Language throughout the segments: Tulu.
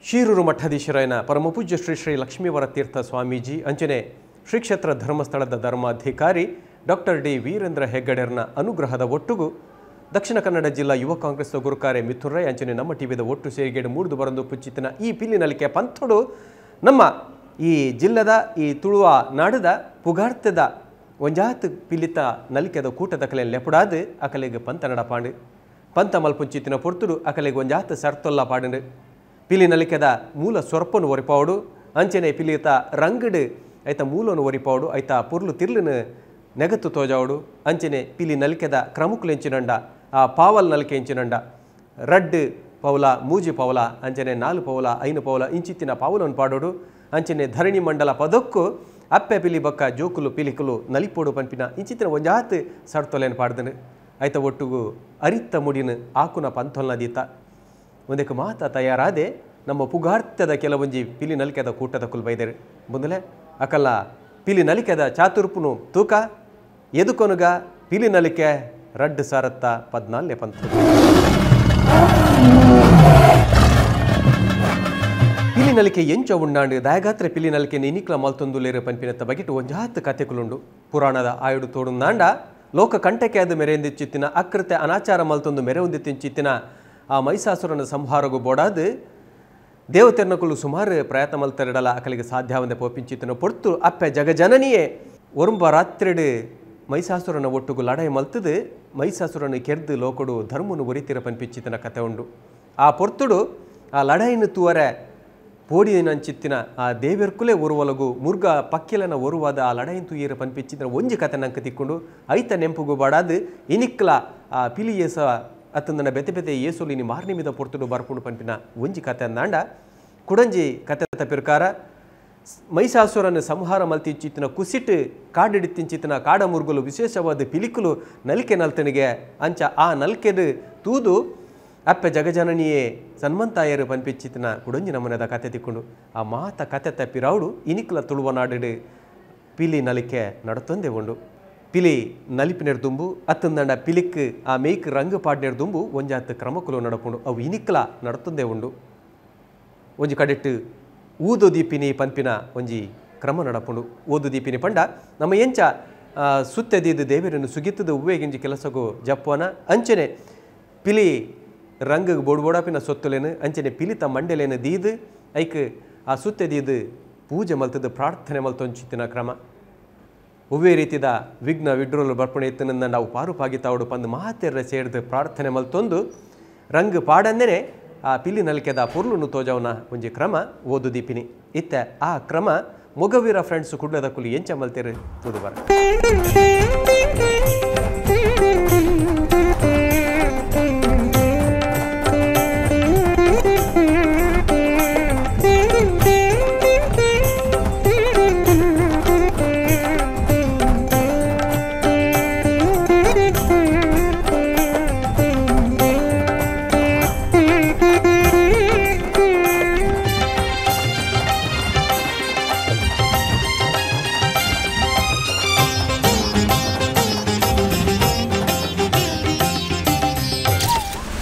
ಶೀರೂರು ಮಠಾಧೀಶರಾಯನ ಪರಮಪೂಜ್ಯ ಶ್ರೀ ಶ್ರೀ ಲಕ್ಷ್ಮೀವರ ತೀರ್ಥ ಸ್ವಾಮೀಜಿ ಅಂಚನೆ ಶ್ರೀ ಕ್ಷೇತ್ರ ಧರ್ಮಸ್ಥಳದ ಧರ್ಮಾಧಿಕಾರಿ ಡಾಕ್ಟರ್ ಡಿ ವೀರೇಂದ್ರ ಹೆಗ್ಗಡೆರ್ನ ಅನುಗ್ರಹದ ಒಟ್ಟುಗು ದಕ್ಷಿಣ ಕನ್ನಡ ಜಿಲ್ಲಾ ಯುವ ಕಾಂಗ್ರೆಸ್ ಗುರುಕಾರೆ ಮಿಥುನ್ ರೈ ಅಂಚನೆ ನಮ್ಮ ಟಿವಿದ ಒಟ್ಟು ಸೇರಿಗೆಡು ಮೂಡ್ದು ಬರಂದು ಪುಚ್ಚಿತನ ಈ ಪಿಲ್ಲಿನಲಿಕೆ ಪಂಥಡು ನಮ್ಮ ಈ ಜಿಲ್ಲೆದ ಈ ತುಳುವ ನಾಡದ ಪುಗಾರ್ತದ ಒಂಜಾತ್ ಪಿಲಿತ ನಲಿಕೆದ ಕೂಟದ ಕಲೆ ಲೆಪುಡಾದು ಅಕಲೆಗೆ ಪಂಥ ನಡಪಾಂಡು ಪಂಥ ಮಲ್ಪುಂಚಿತ್ತಿನ ಪೊರ್ತುಡು ಅಕಲೆಗೆ ಒಂಜಾತ್ ಸರ್ತೊಲ್ಲ ಪಾಡುಂಡು ಪಿಲಿ ನಲಿಕೆದ ಮೂಲ ಸೊರ್ಪನು ಒರಿಪಾವಡು ಅಂಚನೆ ಪಿಲಿತ ರಂಗಡು ಐತ ಮೂಲನು ಒರಿಪಾವಡು ಐತ ಪೊರ್ಲು ತಿರ್ಲುನು ನೆಗತ್ತು ತೋಜಾವಡು ಅಂಚನೆ ಪಿಲಿ ನಲಿಕೆದ ಕ್ರಮುಕುಲೆಂಚಿನಂಡ ಆ ಪಾವಲ್ ನಲಿಕೆ ಎಂಚಿನಂಡ ರಡ್ಡು ಪೌಲ ಮೂಜಿ ಪೌಲ ಅಂಚನೆ ನಾಲು ಪೌಲ ಐನು ಪೌಲ ಇಂಚಿತ್ತಿನ ಪಾವಲನ್ನು ಪಾಡೋಡು ಅಂಚನೆ ಧರಣಿ ಮಂಡಲ ಪದಕ್ಕೂ ಅಪ್ಪೆ ಪಿಲಿ ಬಕ್ಕ ಜೋಕುಲು ಪಿಲಿಕುಲು ನಲಿಪೋಡು ಪಂಪಿನ ಇಂಚಿತ್ತಿನ ಒಂಜಾತ್ ಸಡ್ತೊಲೆನ್ ಪಾಡ್ದನು ಐತ ಒಟ್ಟುಗು ಅರಿತ್ತ ಮುಡಿನ ಆಕುನ ಪಂಥೊಲ್ನ ದೀತ ಒಂದಕ್ಕೆ ಮಾತ ತಯಾರಾದೆ ನಮ್ಮ ಪುಗಾರ್ತದ ಕೆಲವೊಂಜಿ ಪಿಲಿ ನಲಿಕೆದ ಕೂಟದ ಕುಲ್ ಬೈದರು ಬಂದಲೆ ಅಕಲ್ಲ ಪಿಲಿ ನಲಿಕೆದ ಚಾತುರ್ಪುನು ತೂಕ ಎದುಕೊನುಗ ಪಿಲಿ ನಲಿಕೆ ರಡ್ಡು ಸಾರತ್ತ ಪದ್ನಾಲ್ನೇ ಪಂಥ. ಪಿಲಿ ನಲಿಕೆ ಎಂಚ ಉಂಡಾಂಡು ದಾಯಗಾತ್ರೆ ಪಿಲಿ ನಲಿಕೆ ನಿನಿಕ್ಲ ಮಲ್ತೊಂದುಲೇರು ಪಂಪಿನತ್ತ ಬಗೆಟು ಒಂಜಾತ್ ಕತೆಕುಲುಂಡು. ಪುರಾಣದ ಆಯುಡು ತೋಡುಂದಾಂಡ ಲೋಕ ಕಂಟಕೆ ಅದು ಮೆರೆಂದಿಚ್ಚಿತ್ತಿನ ಅಕೃತೆ ಅನಾಚಾರ ಮಲ್ತೊಂದು ಮೆರೆਉਂದಿ ತಿಂಚಿತ್ತಿನ ಆ ಮೈಸಾಸುರನ ಸಂಹಾರಗು ಬೋಡಾದು ದೇವತೆರ್ನಕುಲು ಸುಮಾರು ಪ್ರಯತ್ನ ಮಲ್ತರೆಡಲ ಅಕಲಿಗೆ ಸಾಧ್ಯವಂದೆ ಪೋಪಿಂಚಿತ್ತಿನ ಪೊರ್ತು ಅಪ್ಪೆ ಜಗಜನನಿಯೇ ಒರುಂಬ ರಾತ್ರಿಡು ಮೈಸಾಸುರನ ಒಟ್ಟುಗು ಲಡಾಯಿ ಮಲ್ತದು ಮೈಸಾಸುರನ ಕೆರ್ದು ಲೋಕಡು ಧರ್ಮನು ಒರಿತಿರ ಪನ್ಪಿಚ್ಚಿತನ ಕತೆ ಉಂಡು. ಆ ಪೊರ್ತುಡು ಆ ಲಡಾಯಿನ ತೂವರೆ ಪೋಡಿನಂಚಿತ್ತಿನ ಆ ದೇವೆರ್ಕುಲೆ ಒರುವಲಗು ಮುರ್ಗ ಪಕ್ಕೆಲನ ಒರುವಾದ ಆ ಲಡಾಯಿನ ತೂಯರ ಪನ್ಪಿಚ್ಚಿನ ಒಂಜಿ ಕತೆ ನಂಕ ತಿಕ್ಕೊಂಡು ಐತ ನೆಂಪುಗು ಬಾಡಾದು ಇನಿಕ್ಲ ಆ ಪಿಲಿ ಏಸ ಅತ್ತಂದನ ಬೆತೆ ಬೆತೆ ಏಸುಲು ಇನಿ ಮಾರ್ನಿಮಿದ ಪೊರ್ತುಡು ಬರ್ಪುಂಡು ಪನ್ಪಿನ ಒಂಜಿ ಕತೆ ಅಂದಾಂಡ ಕುಡಂಜಿ ಕತೆ ತಪ್ಪಿರ್ಕಾರ ಮೈಸಾಸುರನ ಸಂಹಾರ ಮಲ್ತಿಂಚಿತ್ತಿನ ಕುಸಿಟ್ಟು ಕಾಡಿಡಿತ್ತಿಂಚಿತ್ತಿನ ಕಾಡ ಮುರುಗುಲು ವಿಶೇಷವಾದ ಪಿಲಿಕುಲು ನಲಿಕೆ ನಲ್ತನಿಗೆ ಅಂಚ ಆ ನಲ್ಕೆದು ತೂದು ಅಪ್ಪೆ ಜಗಜನನಿಯೇ ಸನ್ಮಂತಾಯರು ಪನ್ಪಿಚ್ಚಿತ್ತಿನ ಕುಡಂಜಿ ನಮನದ ಕತೆ ತಿಕ್ಕೊಂಡು ಆ ಮಾತ ಕತೆ ತಪ್ಪಿರಾవుಡು ಇನಿಕ್ಲ ತುಳುವ ನಾಡಿಡು ಪಿಲಿ ನಲಿಕೆ ನಡತೊಂದೇ ಉಂಡು. ಪಿಲಿ ನಲಿಪಿನೆರ್ ದುಂಬು ಅತ್ತಂದಂಡ ಪಿಲಿಕ್ ಆ ಮೇಯ್ಕ್ ರಂಗು ಪಾಡ್ನೆರ್ ದುಂಬು ಒಂಜಾತ್ ಕ್ರಮಕುಲು ನಡಪುಂಡು ಅವು ಇನಿಕ್ಲ ನಡತೊಂದೇ ಉಂಡು. ಒಂಜಿ ಕಡೆಟ್ಟು ಊದು ದೀಪಿನಿ ಪನ್ಪಿನ ಒಂಜಿ ಕ್ರಮ ನಡಪುಂಡು. ಓದು ದೀಪಿನಿ ಪಂಡ ನಮ್ಮ ಎಂಚ ಸುತ್ತೆದೀದು ದೇವರನ್ನು ಸುಗಿತ್ತದ ಉವ್ವೇಗಿಂಜಿ ಕೆಲಸಗು ಜಪ್ಪುವನ ಅಂಚನೆ ಪಿಲಿ ರಂಗಗೆ ಬೋಡ್ಬೋಡಾಪಿನ ಸೊತ್ತುಲೇನು ಅಂಚನೆ ಪಿಲಿತ ಮಂಡೆಲೇನು ದೀದು ಐಕ್ ಆ ಸುತ್ತೆದೀದು ಪೂಜೆ ಮಲ್ತದ ಪ್ರಾರ್ಥನೆ ಮಲ್ತೊಂಚಿತ್ತಿನ ಕ್ರಮ. ಒವ್ವೇ ರೀತಿದ ವಿಘ್ನ ವಿಡ್ರೋಲು ಬರ್ಪಣೆ ಇತ್ತನನ್ನ ನಾವು ಪಾರುಪಾಗಿತಾವಡು ಪಂದು ಮಾತೆರ್ರ ಸೇರ್ದು ಪ್ರಾರ್ಥನೆ ಮಲ್ತೊಂದು ರಂಗು ಪಾಡಂದೇನೆ ಆ ಪಿಲಿ ನಲಿಕೆದ ಪೊರ್ಲುನು ತೋಜವನ ಒಂಜಿ ಕ್ರಮ ಓದು ದೀಪಿನಿ. ಇತ್ತ ಆ ಕ್ರಮ ಮೊಗವೀರ ಫ್ರೆಂಡ್ಸ್ ಕುಡ್ಲದ ಕುಲಿ ಎಂಚ ಮಲ್ತೇರು ತೂದು ಬರ.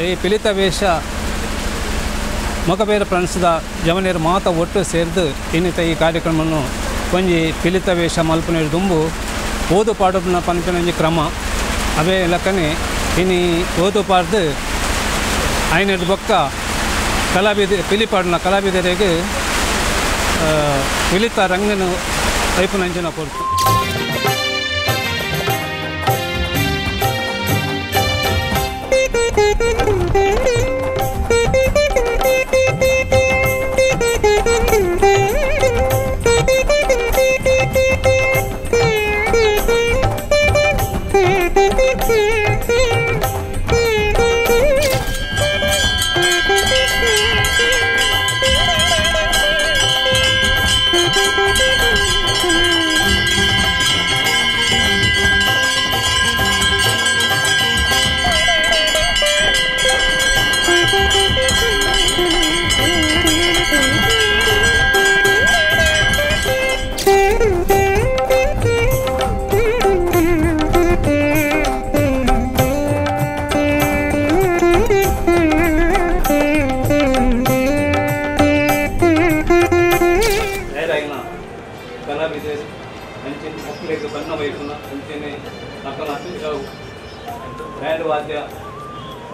ಈ ಪಿಲಿತ ವೇಷ ಮೊಗಬೇರ ಫ್ರೆಂಡ್ಸ್ದ ಜವನಿಯರು ಮಾತ ಒಟ್ಟು ಸೇರಿದು ಇನ್ನಿತ ಈ ಕಾರ್ಯಕ್ರಮವನ್ನು ಒಂಜಿ ಪಿಲಿತ ವೇಷ ಮಲ್ಪುನ ದುಂಬು ಓದು ಪಾಡುನ ಪನ್ಪಿನ ಒಂಜಿ ಕ್ರಮ ಅವೇ ಲೆಕ್ಕನೆ ಇನಿ ಓದು ಪಾಡ್ದು ಐನರ್ದು ಬೊಕ್ಕ ಕಲಾವಿದ ಪಿಲಿ ಪಾಡುನ ಕಲಾವಿದರಿಗೆ ಪಿಲಿತ ರಂಗನು ಐಪುನಂಚಿನ ಕೊರ್ತು. Thank you.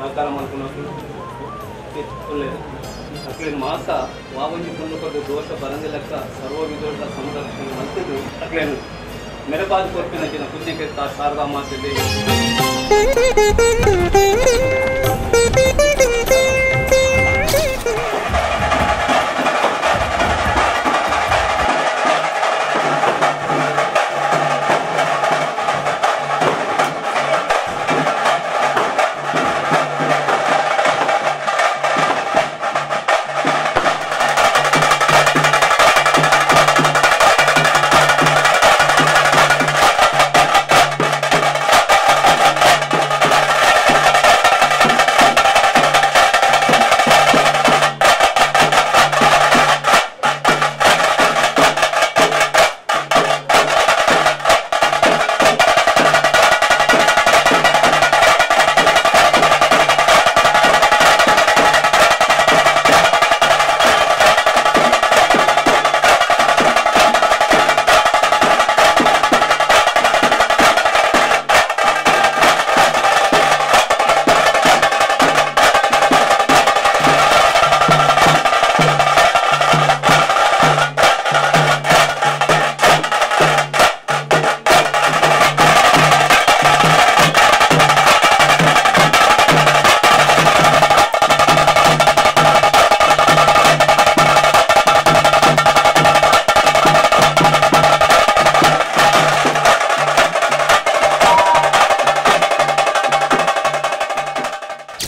ಸಹಕಾರ ಮಲ್ಪುನಕುಲು ಉಲ್ಲೆರ್ ಅಕ್ಲೆನ್ ಮಾತ ವಾವಂಜಿ ಪುಂಡುಕೊರ್ದು ದೋಷ ಬರಂದಿ ಲೆಕ್ಕ ಸರ್ವ ವಿಧೋಷ ಸಂರಕ್ಷಣೆ ಮಲ್ತುದು ಅಕ್ಲೆನ್ ಮೆರಪಾದ್ ಕೊರ್ಪಿನ ಜಿನ ಪುಣ್ಯಕೇತ ಶಾರದಾ ಮಾತೆ ದೇವಿ.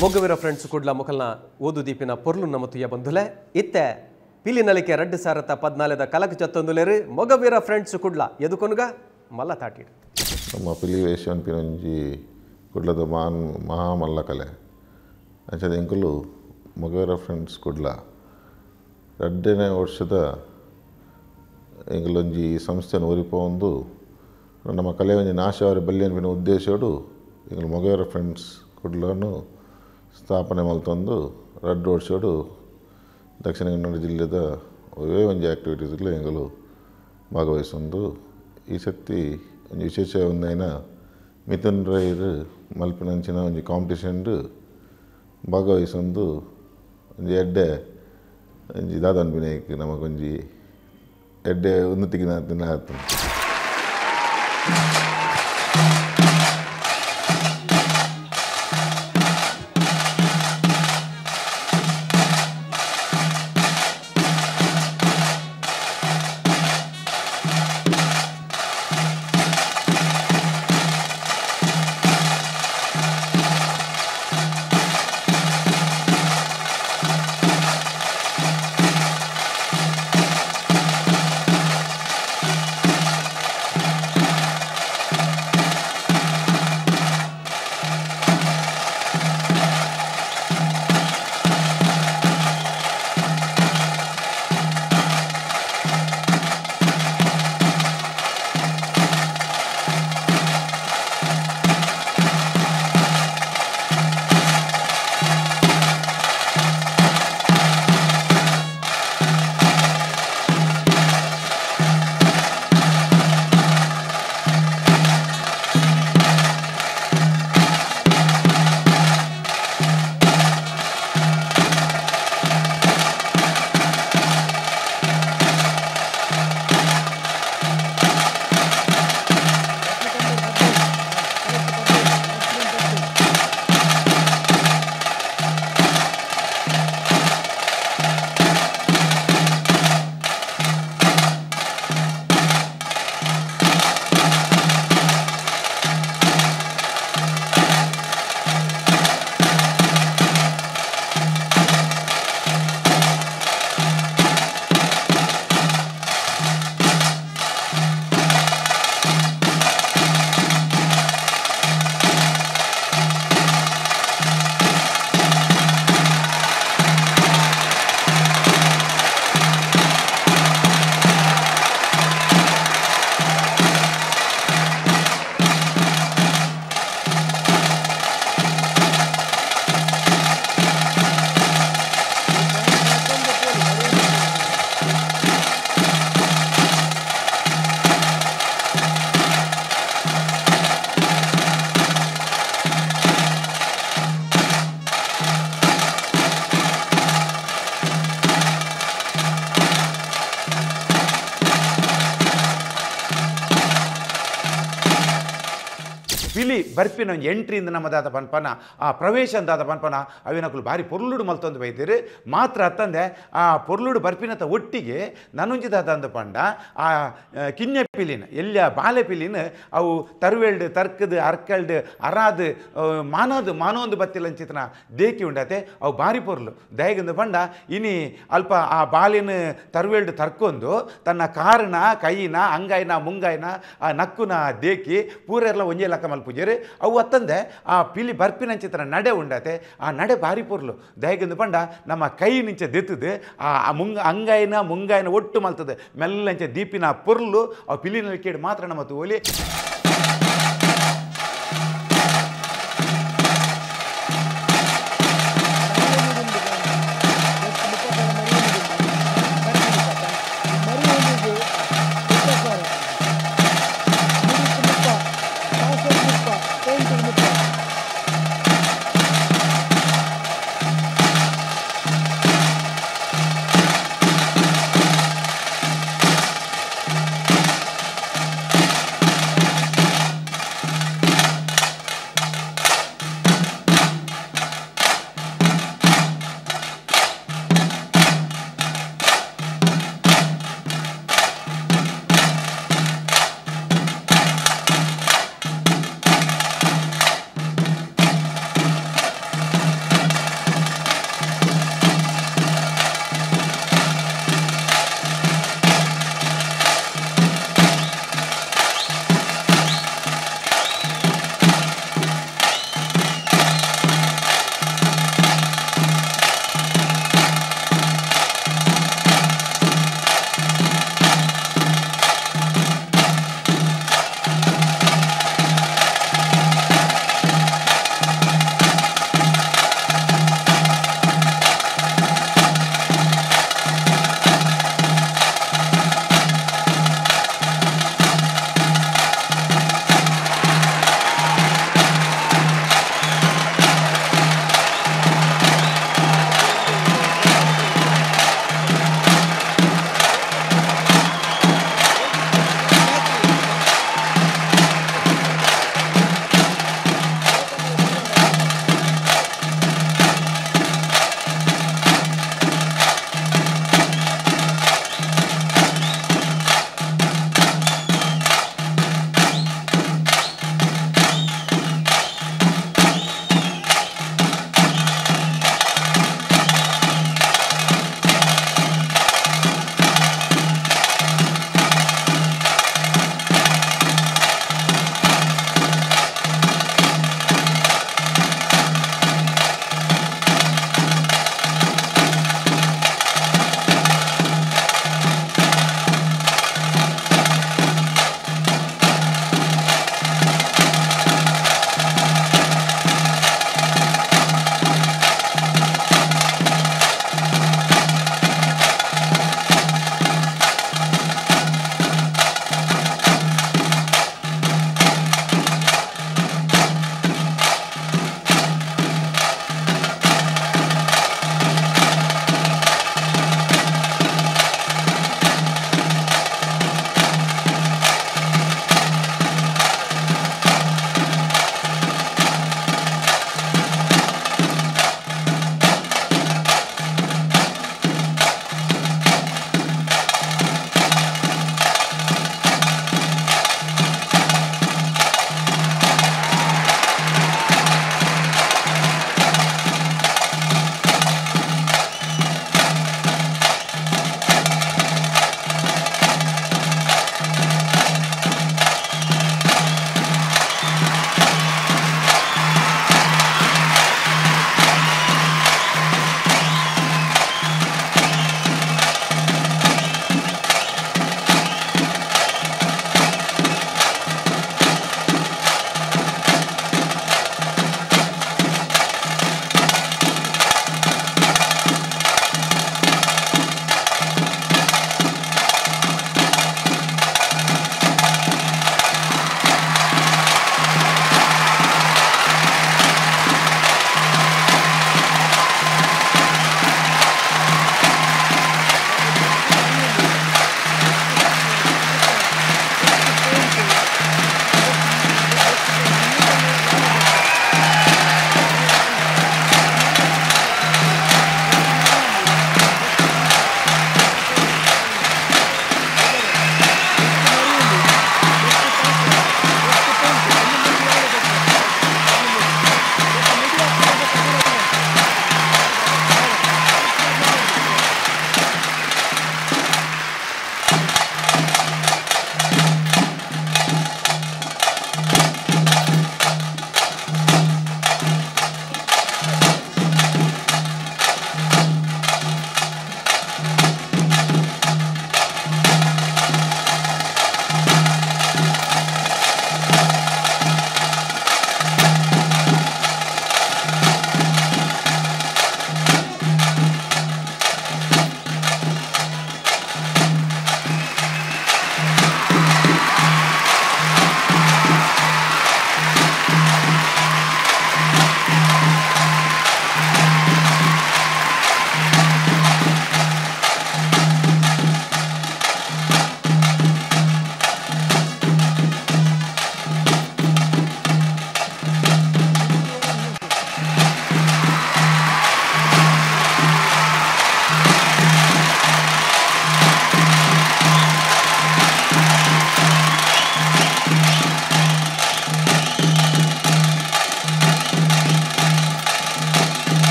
ಮೊಗವೀರ ಫ್ರೆಂಡ್ಸ್ ಕುಡ್ಲ ಮೊಕಲ್ನ ಓದು ದೀಪಿನ ಪೊರ್ಲು ನಮತುಯ ಬಂಧುಲೆ ಇತ್ತೆ ಪಿಲಿನಲಿಕೆ 2014 ಕಲಕ ಚತ್ತೊಂದುಲೇರು ಮೊಗವೀರ ಫ್ರೆಂಡ್ಸ್ ಕುಡ್ಲ ಎದುಕೊನುಗ ಮಲ್ಲ ತಾಟಿಡು. ನಮ್ಮ ಪಿಲಿ ವೇಷ ಕುಡ್ಲದ ಮಹಾನ್ ಮಹಾಮಲ್ಲ ಕಲೆ ಅಂಚದ ಎಂಕುಲು ಮೊಗವೀರ ಫ್ರೆಂಡ್ಸ್ ಕುಡ್ಲ 2ನೇ ವರ್ಷದ ಎಂಕುಲೊಂಜಿ ಸಂಸ್ಥೆನ ಒರಿಪೊಂದು ನಮ್ಮ ಕಲೆ ಒಂಜಿ ನಾಶವಾರ ಬಲ್ಲಿ ಅನ್ಪಿನ ಉದ್ದೇಶೋಡು ಎಂಕುಲು ಮೊಗವೀರ ಫ್ರೆಂಡ್ಸ್ ಕುಡ್ಲನು ಸ್ಥಾಪನೆ ಮಲ್ತೊಂದು 2 ವರ್ಷೋಡು ದಕ್ಷಿಣ ಕನ್ನಡ ಜಿಲ್ಲೆದ ಒವೇ ಒಂಜಿ ಆ್ಯಕ್ಟಿವಿಟೀಸ್ಗಳು ಎಂಕುಲು ಭಾಗವಹಿಸೊಂದು ಈ ಸತಿ ಒಂಜಿ ವಿಶೇಷ ಒಂದೈನ ಮಿಥುನ್ ರೈರ್ ಮಲ್ಪಿನಂಚಿನ ಒಂಜಿ ಕಾಂಪಿಟೇಷನ್ ಭಾಗವಹಿಸೊಂದು ಒಂಜಿ ಎಡ್ಡೆ ಒಂಜಿ ದಾದ ಅನ್ಪಿನ ನಮಗೊಂಜಿ ಎಡ್ಡೆ ಉನ್ನತಿಗೆ ತಿನ್ನ ಆತು. ಪಿಲಿ ಬರ್ಪಿನ ಒಂಜಿ ಎಂಟ್ರಿಯಿಂದ ನಮ್ಮ ದಾದ ಪನ್ಪನ ಆ ಪ್ರವೇಶ ದಾದ ಪನ್ಪನ ಅವಿನಕುಲು ಭಾರಿ ಪೊರ್ಲುಡು ಮಲ್ತೊಂದು ಬೈದಿರು ಮಾತ್ರ ಅತ್ತಂದೆ ಆ ಪೊರ್ಲುಡು ಬರ್ಪಿನತ ಒಟ್ಟಿಗೆ ನನೊಂಜಿ ದಾದ ಅಂದ ಪಂಡ ಆ ಕಿನ್ಯ ಪಿಲಿನ ಎಲ್ಲ ಬಾಲೆ ಪಿಲಿನ ಅವು ತರುವೆಲ್ಡ್ ತರ್ಕದು ಅರ್ಕಲ್ಡ್ ಅರಾದು ಮಾನೋದು ಮಾನೋಂದು ಬತ್ತಿಲಂಚಿತನ ದೇಕಿ ಉಂಡತೆ ಅವು ಭಾರಿ ಪೊರ್ಲು ದಯಗಂದು ಪಂಡ ಇನಿ ಅಲ್ಪ ಆ ಬಾಲಿನ ತರುವೆಲ್ಡ್ ತರ್ಕೊಂದು ತನ್ನ ಕಾರಣ ಕೈನ ಅಂಗಾಯಿನ ಮುಂಗಾಯಿನ ಆ ನಕ್ಕುನ ದೇಕಿ ಪೂರೆಲ್ಲ ಒಂಜೇ ಲಕ್ಕ ಮಲ್ಪುಜೇರು ಅವು ಅತ್ತಂದೆ ಆ ಪಿಲಿ ಬರ್ಪಿನಂಚಿತನ ನಡೆ ಉಂಡತೆ ಆ ನಡೆ ಭಾರಿ ಪೊರ್ಲು ದಯಗಂದು ಪಂಡ ನಮ್ಮ ಕೈ ನಿಂಚೆ ದೆತ್ತದು ಆ ಮುಂಗ ಅಂಗಾಯಿನ ಮುಂಗಾಯಿನ ಒಟ್ಟು ಮಲ್ತದೆ ಮೆಲ್ಲಂಚೆ ದೀಪಿನ ಪೊರ್ಲು ಆ ಪಿಲಿನ ಕೇಳಿ ಮಾತ್ರ ನಮ್ಮ ತೋಲಿ.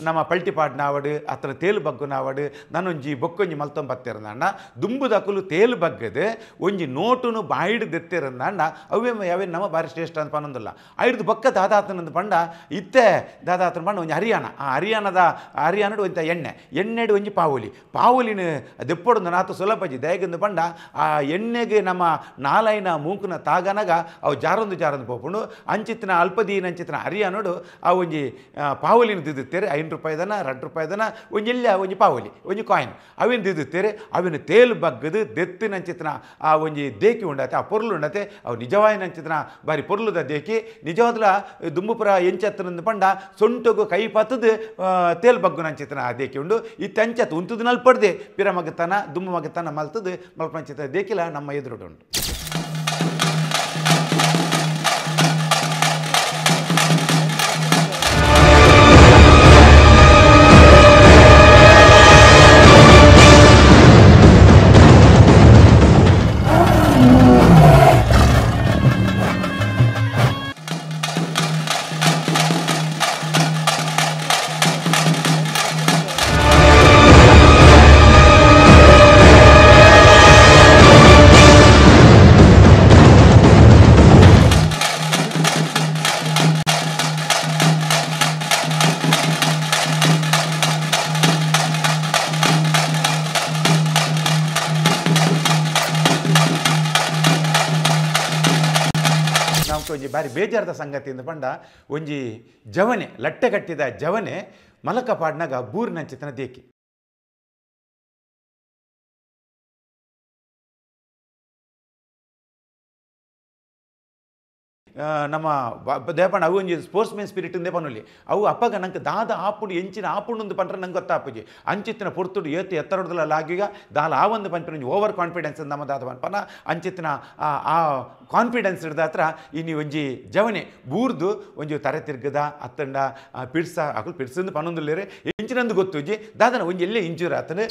ನಮ್ಮ ಪಲ್ಟಿ ಪಾಡ್ನಾವಡು ಅತ್ರ ತೇಲು ಬಗ್ಗುನಾವಡು ನಾನೊಂಜಿ ಬೊಕ್ಕೊಂಜಿ ಮಲ್ತೊಂದು ಬತ್ತಿರಂದಾಂಡ ದುಂಬುದಕುಲು ತೇಲು ಬಗ್ಗದು ಒಂಜಿ ನೋಟುನು ಬಾಯಿಡ್ ದೆತ್ತಿರಂದಾಂಡ ಅವೇ ಯಾವೇ ನಮ್ಮ ಭಾರಿ ಶ್ರೇಷ್ಠ ಅಂತ ಪನ್ನೊಂದಿಲ್ಲ ಐಡ್ದು ಬೊಕ್ಕ ದಾದಾತನಂದು ಪಂಡ ಇತ್ತೆ ದಾದಾತನ ಪಂಡ ಒಂಜಿ ಹರಿಯಾಣ ಆ ಹರಿಯಾಣದ ಹರಿಯಾಣಡು ಒಂಜಿ ಎಣ್ಣೆ ಎಣ್ಣೆಡು ಒಂಜಿ ಪಾವಲಿ ಪಾವಲಿನ ದೆಪ್ಪೊಡೊಂದು ನಾತು ಸುಲಭಜಿ ದಯಗಂದು ಪಂಡ ಆ ಎಣ್ಣೆಗೆ ನಮ್ಮ ನಾಲೈನ ಮೂಂಕುನ ತಾಗನಗ ಅವು ಜಾರೊಂದು ಜಾರೊಂದು ಪೋಪುಂಡು ಅಂಚಿತ್ತಿನ ಅಲ್ಪದೀನ ಅಂಚಿತ್ತಿನ ಹರಿಯಾಣಡು ಆ ಒಂಜಿ ಪಾವಲಿನ ದಿದ್ದುತ್ತೇರೆ 5 ರೂಪಾಯಿದನ 2 ರೂಪಾಯಿದನ ಒಂಜಿ ಎಲ್ಲ ಒಂಜಿ ಪಾವಲಿ ಒಂಜಿ ಕಾಯಿನ್ ಅವಿನ ದಿದ್ದುತ್ತೇರೆ ಅವಿನ ತೇಲು ಬಗ್ಗದು ದೆತ್ತಿನ ಅಂಚಿತ್ತಿನ ಆ ಒಂಜಿ ದೇಕಿ ಉಂಡತೆ ಆ ಪೊರ್ಲು ಉಂಡತೆ ಅವು ನಿಜವಾಯಿನ ಅಂಚಿತ್ತಿನ ಬಾರಿ ಪೊರ್ಲುದ ದೇಕಿ ನಿಜವಾದ್ಲ ದುಂಬುಪುರ ಎಂಚತ್ತನಂದು ಪಂಡ ಸೊಂಟಗು ಕೈ ಪತ್ತದು ತೇಲ್ ಬಗ್ಗುನ ಅಂಚಿತ್ತಿನ ಆ ದೇಕಿ ಉಂಡು ಇತ್ತೆ ಅಂಚತ್ತು ಉಂತುದು ನಲ್ಪಡ್ದೆ ಪಿರ ಮಗತನ ದುಂಬು ಮಗತನ ಮಲ್ತದು ಮಲ್ಪಂಚಿತ ದೇಕಿಲ ನಮ್ಮ ಎದುರುಡು ಉಂಟು. ಒಂಜಿ ಬಾರಿ ಬೇಜಾರದ ಸಂಗತಿಯಿಂದ ಪಂಡ ಒಂಜಿ ಜವನೆ ಲಟ್ಟೆ ಕಟ್ಟಿದ ಜವನೆ ಮಲಕ ಪಾಡ್ನಾಗ ಬೂರಿನಂಚಿತನ ದೇಕಿ ನಮ್ಮ ದೇಪಣ್ಣ ಅವು ಒಂಜಿ ಸ್ಪೋರ್ಟ್ಸ್ ಮ್ಯಾನ್ ಸ್ಪಿರಿಟ್ ಇಂದೇ ಪನ್ನುಲಿ ಅವು ಅಪ್ಪಗ ನಂಗೆ ದಾದ ಆಪುಂಡು ಎಂಚಿನ ಆಪುಂಡು ಪಂಡ್ರೆ ನಂಗೆ ಗೊತ್ತಾಪುಜಿ ಅಂಚಿತ್ತಿನ ಪೊರ್ತುಡು ಏತು ಎತ್ತರಡ್ದಲ ಲಾಗಿಗ ದಾಲ ಆ ಒಂದು ಪನ್ಪಿನ ಒಂಜಿ ಓವರ್ ಕಾನ್ಫಿಡೆನ್ಸ್ ನಮ್ಮ ದಾದ ಪನ್ಪನ ಅಂಚಿತ್ತಿನ ಆ ಕಾನ್ಫಿಡೆನ್ಸ್ ಹಿಡ್ದ ಹತ್ರ ಇನ್ನು ಒಂಜಿ ಜವನೆ ಬೂರ್ದು ಒಂಜಿ ತರೆ ತಿರ್ಗದ ಅತ್ತಂಡ ಪಿಡ್ಸ ಅಕುಲು ಪಿಡ್ಸಂದು ಪನ್ನೊಂದುಲ್ಲೇರೆ ಎಂಚಿನಂದು ಗೊತ್ತುಜಿ ದಾದನ ಒಂಜಿ ಎಲ್ಲೇ ಇಂಜೂರ್ ಆತನು.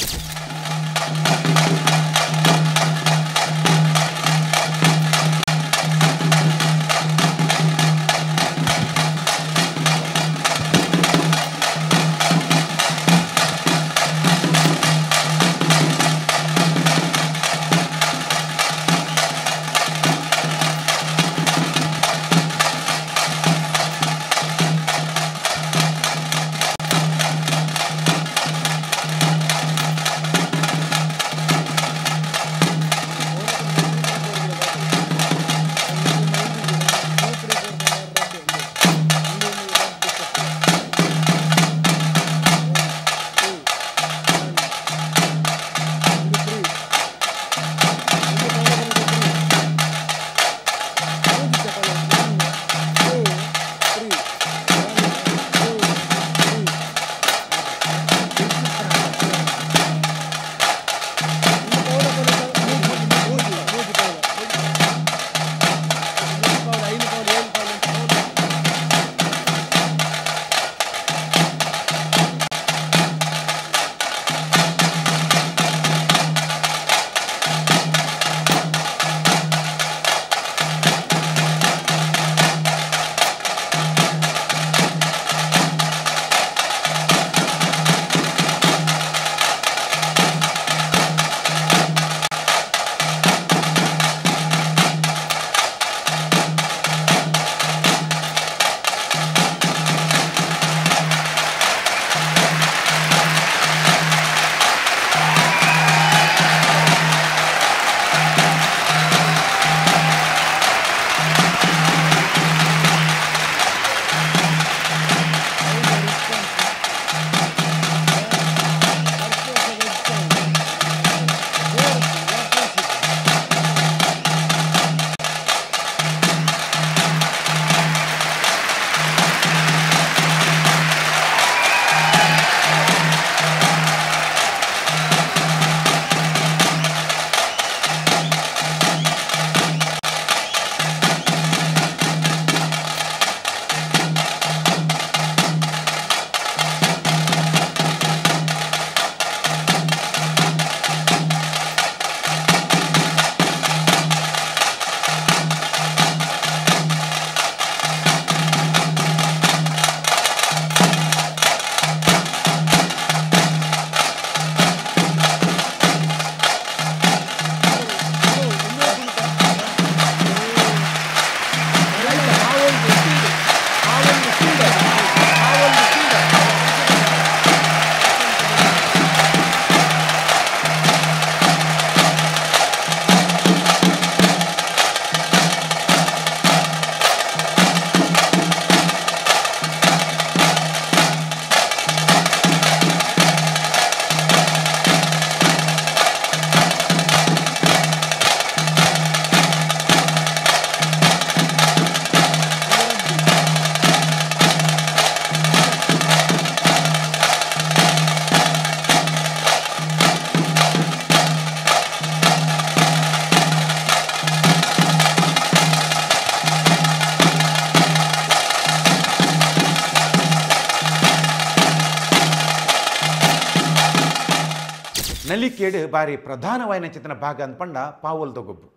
ನಲಿಕೆಡು ಬಾರಿ ಪ್ರಧಾನವಾಯಿನ ಚಿತ್ರನ ಭಾಗ ಅಂದ್ಪಂಡ ಪಾವಲ್ದ ಗೊಬ್ಬು.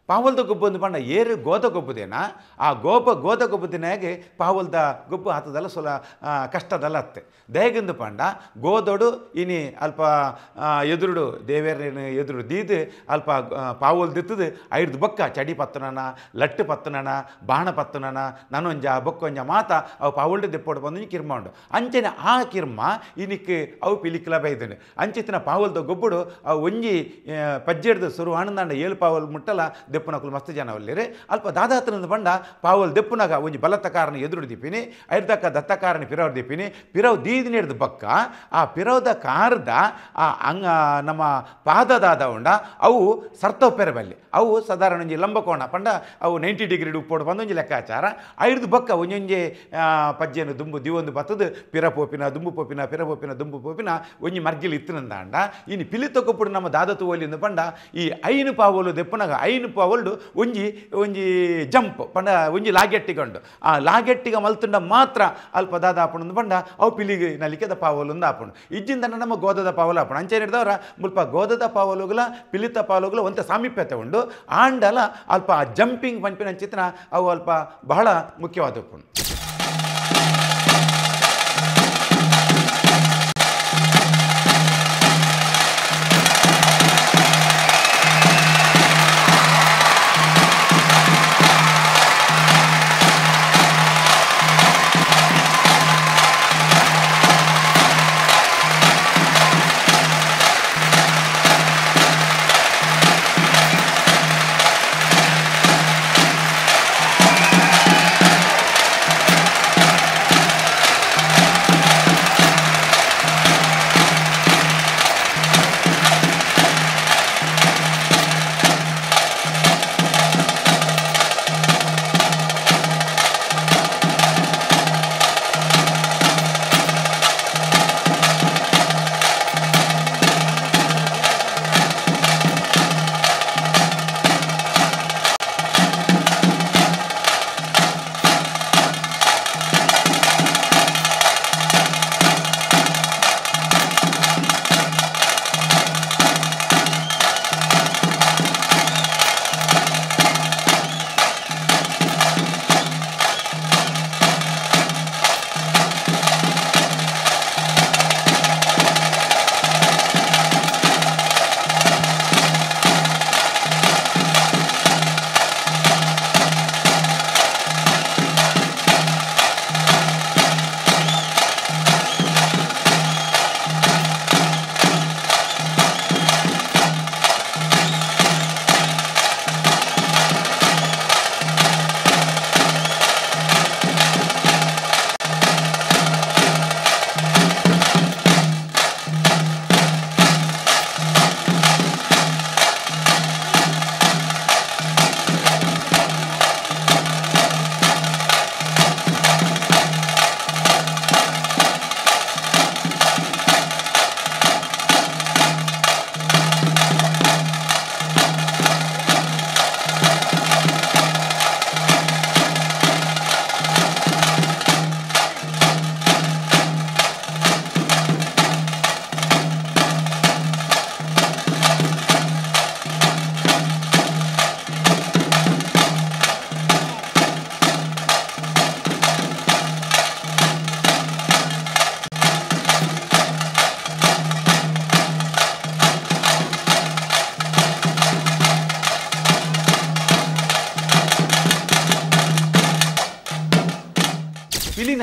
ಪಾವಲ್ದ ಗೊಬ್ಬು ಅಂದು ಪಂಡ ಏರು ಗೋದ ಗೊಬ್ಬುದೇನ ಆ ಗೋದ ಗೊಬ್ಬುದಿನಾಗೆ ಪಾವಲ್ದ ಗೊಬ್ಬು ಆತದಲ್ಲ ಸೊಲ ಕಷ್ಟದಲ್ಲ ಅತ್ತೆ. ದಯಗಂದು ಪಂಡ ಗೋದೋಡು ಇನಿ ಅಲ್ಪ ಎದುರುಡು ದೇವೇರನ ಎದುರು ದೀದು ಅಲ್ಪ ಪಾವಲ್ದಿತ್ತದು ಐದು ಬೊಕ್ಕ ಚಡಿ ಪತ್ತನನ ಲಟ್ಟು ಪತ್ತನನ ಬಾಣ ಪತ್ತನನ ನನೊಂಜ ಬೊಕ್ಕೊಂಜ ಮಾತ ಅವು ಪಾವಲ್ಡು ದೆಪ್ಪೋಡು ಬಂದು ಕಿರ್ಮ ಉಂಡು. ಅಂಚನೆ ಆ ಕಿರ್ಮ ಇನಿಕ್ ಅವು ಪಿಲಿಕ್ಲ ಬೈದನು. ಅಂಚಿತ್ತಿನ ಪಾವಲ್ದ ಗೊಬ್ಬುಡು ಅವು ಒಂಜಿ ಪಜ್ಜೆಡ್ದು ಸುರು ಆನಂದಾಂಡ ಏಳು ಪಾವಲ್ ಮುಟ್ಟಲ ದೆಪ್ಪುನಕುಲು ಮಸ್ತ್ ಜನ ಒಲ್ಲೇರು. ಅಲ್ಪ ದಾದಾತನಂದು ಪಂಡ ಪಾವಲ್ ದೆಪ್ಪುನಾಗ ಒಂಜಿ ಬಲತ್ತ ಕಾರಣ ಎದುರು ದೀಪಿನಿ ಐರ್ದಕ್ಕ ದತ್ತ ಕಾರಣ ಪಿರವ್ ದೀಪಿನಿ ಪಿರವ್ ದೀದಿನೇಡ್ದು ಬಕ್ಕ ಆ ಪಿರವ್ದ ಕಾರದ ಆ ಅಂಗ ನಮ್ಮ ಪಾದದಾದ ಉಂಡ ಅವು ಸರ್ತೊಪ್ಪೆರ ಬಲ್ಲಿ ಅವು ಸಾಧಾರಣ ಒಂಜಿ ಲಂಬಕೋಣ ಪಂಡ ಅವು 90 ಡಿಗ್ರಿ ಉಪ್ಪೋಡು ಬಂದು ಒಂಜಿ ಲೆಕ್ಕಾಚಾರ. ಐರ್ದು ಬಕ್ಕ ಒಂಜೊಂಜಿ ಪಜ್ಜೆನು ದುಂಬು ದಿವೊಂದು ಬತ್ತದು ಪಿರ ಪೋಪಿನ ದುಂಬು ಪೋಪಿನ ಪಿರ ಪೋಪಿನ ದುಂಬು ಪೋಪಿನ ಒಂಜಿ ಮರ್ಗಿಲ್ ಇತ್ತಿನಂದಾಂಡ. ಇನ್ನು ಪಿಲಿತ ಕೊಪ್ಪುಡು ನಮ್ಮ ದಾದತು ಒಲಿಂದು ಪಂಡ ಈ ಐನು ಪಾವಲು ದೆಪ್ಪುನಾಗ ಐನು ಪಾವಲ್ಡು ಒಂಜಿ ಒಂಜಿ ಜಂಪ್ ಪಂಡ ಒಂಜಿ ಲಾಗೆಟ್ಟಿಗೊಂಡು ಆ ಲಾಗೆಟ್ಟಿಗ ಮಲ್ತುಂಡ ಮಾತ್ರ ಅಲ್ಪ ದಾದ ಆಪುಂಡು ಪಂಡ ಅವು ಪಿಲಿಗೆ ನಲಿಕೆದ ಪಾವಲುಂದು ಆಪುಂಡು. ಇಜ್ಜಿಂದ ನಮ್ಮ ಗೋದದ ಪಾವಲು ಆಪುಂಡು. ಅಂಚೆ ಹಿಡಿದವರ ಮುಲ್ಪ ಗೋದದ ಪಾವಲುಗಳ ಪಿಲಿತ ಪಾವಲುಗಳ ಒಂತ ಸಾಮೀಪ್ಯತೆ ಉಂಡು. ಆಂಡಲ ಅಲ್ಪ ಆ ಜಂಪಿಂಗ್ ಪಂಪಿನ ಚಿತ್ರ ಅವು ಅಲ್ಪ ಬಹಳ ಮುಖ್ಯವಾದ ಉಪ್ಪುಂಡು.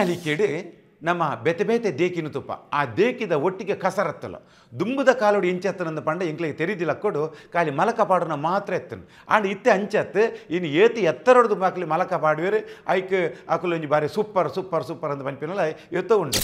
ನಲಿಕೆಡು ನಮ್ಮ ಬೇತೆ ಬೇತೆ ದೇಕಿನ ತುಪ್ಪ ಆ ದೇಕಿದ ಒಟ್ಟಿಗೆ ಕಸರತ್ತಲ್ಲ ದುಂಬುದ ಕಾಲೋಡು ಇಂಚತ್ತನಂದು ಪಂಡ ಎಂಕ್ಲಿಗೆ ತೆರಿದಿಲ್ಲ ಕೊಡು ಖಾಲಿ ಮಲಕ ಪಾಡುನ ಮಾತ್ರ ಎತ್ತನು ಆಂಡ್ ಇತ್ತೆ ಅಂಚತ್ತು ಇನ್ನು ಏತಿ ಎತ್ತರೊಡ್ದು ಮಕ್ಳಿ ಮಲಕ ಪಾಡುವೇರು ಐಕ್ ಅಕುಲು ಒಂಜಿ ಬಾರಿ super super super ಅಂದ್ ಪನ್ಪಿನಲ್ಲ ಎತ್ತ ಉಂಡು.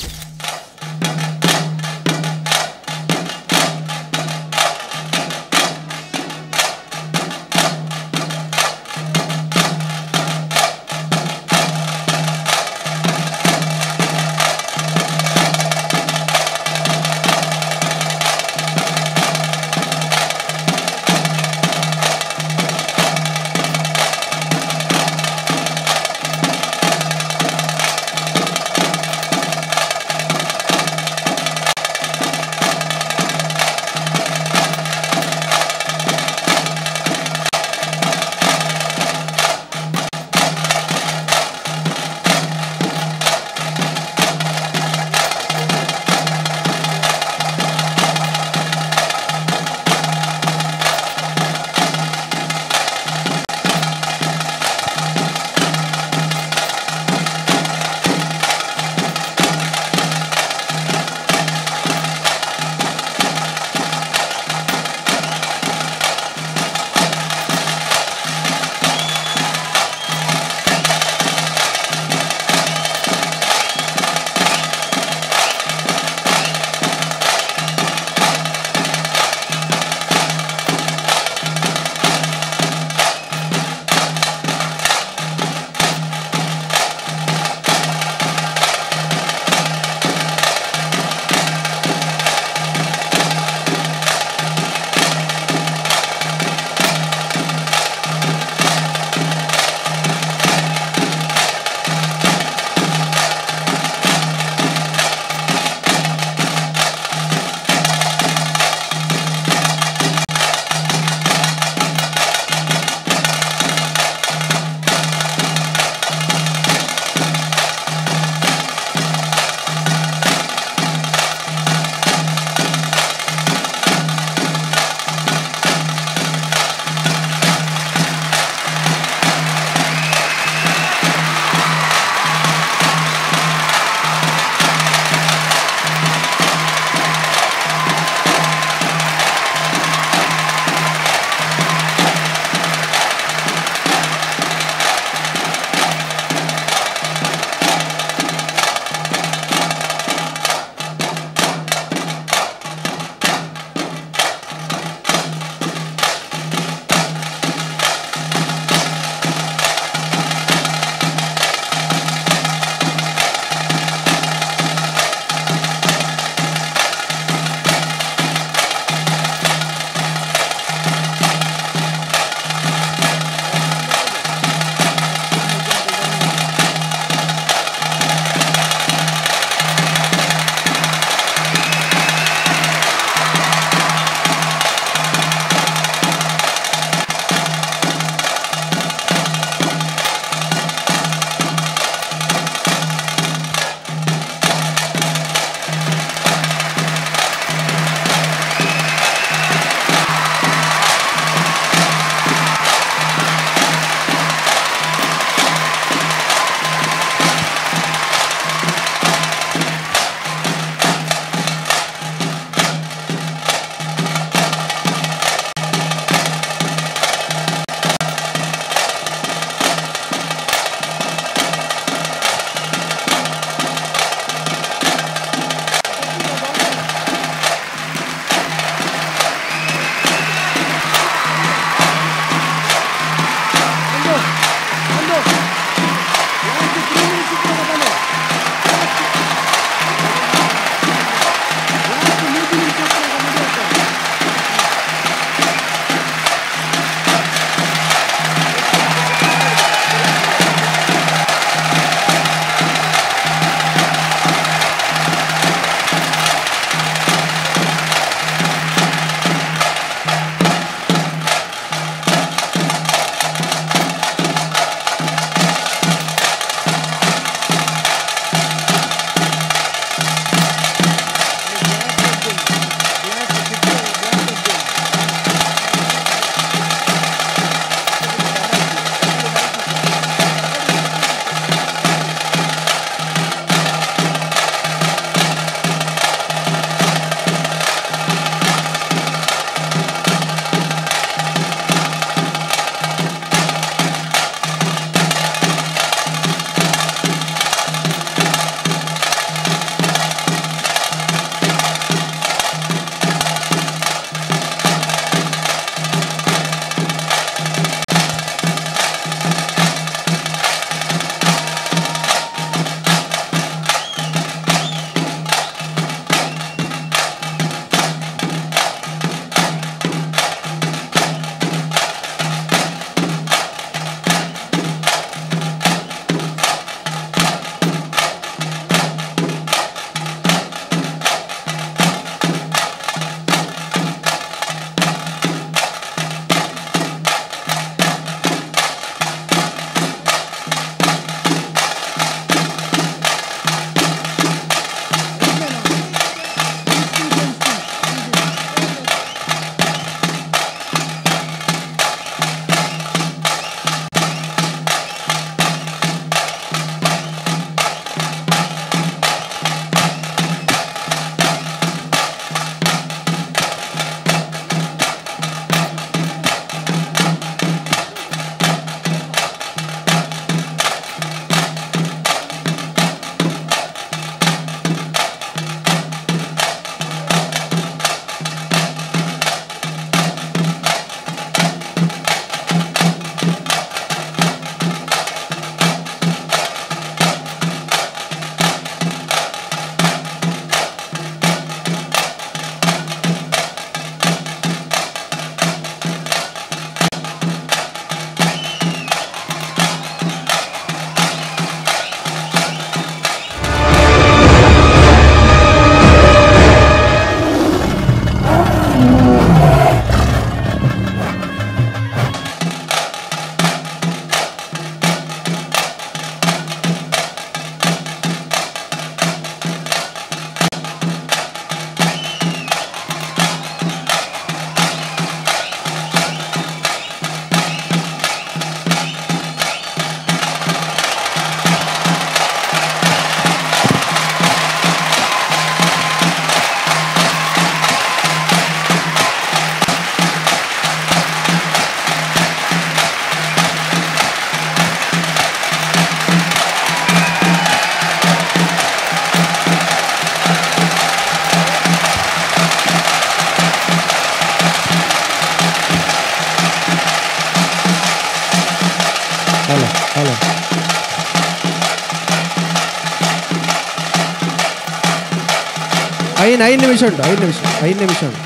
ಐದು ನಿಮಿಷ ಉಂಟು, 5 ನಿಮಿಷ, 5 ನಿಮಿಷ ಉಂಟು.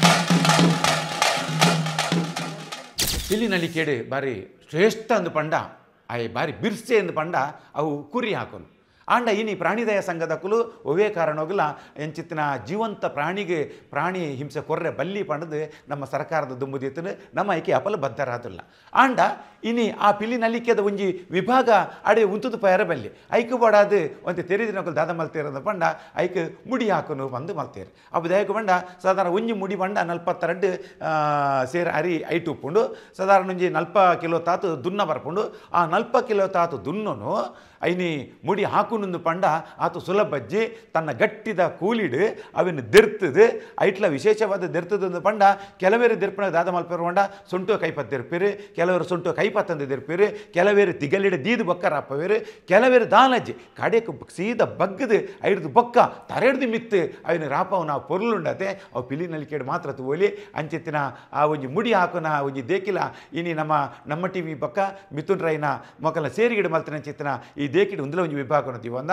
ಪಿಲಿ ನಲಿಕೆಡ್ ಬಾರಿ ಶ್ರೇಷ್ಠ ಅಂದು ಪಂಡ ಆಯೆ ಬಾರಿ ಬಿರ್ಸೆ ಅಂದು ಪಂಡ ಅವು ಕುರಿ ಹಾಕೋನು. ಆಂಡ ಇನಿ ಪ್ರಾಣಿದಯ ಸಂಘದಕ್ಕಲು ಒವೇ ಕಾರಣೋಗಲ ಎಂಚಿತ್ತಿನ ಜೀವಂತ ಪ್ರಾಣಿಗೆ ಪ್ರಾಣಿ ಹಿಂಸೆ ಕೊರ್ರೆ ಬಲ್ಲಿ ಪಂಡದು ನಮ್ಮ ಸರ್ಕಾರದ ದುಂಬುದಿತ್ತನು ನಮ್ಮ ಐಕೆ ಅಪಲ ಬದ್ಧರಾದಿಲ್ಲ. ಆಂಡ ಇನಿ ಆ ಪಿಲಿ ನಲಿಕೆದ ಒಂಜಿ ವಿಭಾಗ ಅಡೆ ಉಂತುದು ಪಯರ ಬಲ್ಲಿ ಐಕು ಬಡಾದು ಒಂತೆ ತೆರಿದಿನಕಲು ದಾದ ಮಲ್ತೇರಂದ ಪಂಡ ಐಕ್ ಮುಡಿ ಹಾಕನು ಬಂದು ಮಲ್ತೇರು. ಅವು ದಯಕು ಪಂಡ ಸಾಧಾರಣ ಒಂಜಿ ಮುಡಿ ಪಂಡ 42 ಸೇರ್ ಅರಿ ಐಟು ಉಪ್ಪುಂಡು. ಸಾಧಾರಣ ಒಂಜಿ 40 ಕಿಲೋ ತಾತು ದುನ್ನ ಬರ್ಪುಂಡು. ಆ 40 ಕಿಲೋ ತಾತು ದುನ್ನನು ಐನಿ ಮುಡಿ ಹಾಕುನೊಂದು ಪಂಡ ಆತು ಸುಲಭಜ್ಜಿ ತನ್ನ ಗಟ್ಟಿದ ಕೂಲಿಡು ಅವಿನ ದೆರ್ತದು. ಐಟ್ಲ ವಿಶೇಷವಾದ ದೆರ್ತದಂದು ಪಂಡ ಕೆಲವೇರು ದೆರ್ಪಣ ದಾದ ಮಲ್ಪೇರು ಪಂಡ ಸೊಂಟು ಕೈಪತ್ತೆರ್ಪಿರು, ಕೆಲವರು ಸೊಂಟು ಕೈಪತ್ತಂದು ದೆರ್ಪಿರು, ಕೆಲವೇರು ತಿಗಲಿಡ ದೀದು ಬೊಕ್ಕರಾಪವೇರು, ಕೆಲವೇರು ದಾನಜ್ಜಿ ಕಡೆಗೆ ಸೀದ ಬಗ್ಗದು ಐಡ್ದು ಬೊಕ್ಕ ತರೆಡ್ದು ಮಿತ್ತು ಅವಿನ ರಾಪವನ ಪೊರ್ಲುಂಡತೆ ಅವು ಪಿಲಿ ನಲಿಕೆಡು ಮಾತ್ರ ತೋಲಿ ಅಂಚೆತ್ತಿನ ಆ ಒಂಜಿ ಮುಡಿ ಹಾಕುನ ಒಂಜಿ ದೇಕಿಲ ಇನಿ ನಮ್ಮ ನಮ್ಮ ಟಿ ವಿ ಬೊಕ್ಕ ಮಿಥುನ್ ರೈನ ಮೊಕಲ ಸೇರಿಗಿಡ ಮಲ್ತಿನ ಅಂಚೆತ್ತಿನ ಈ ದೇಕಿಡು ಒಂದಲ ಒಂಜಿ ವಿಭಾಗ ದಿವಂದ.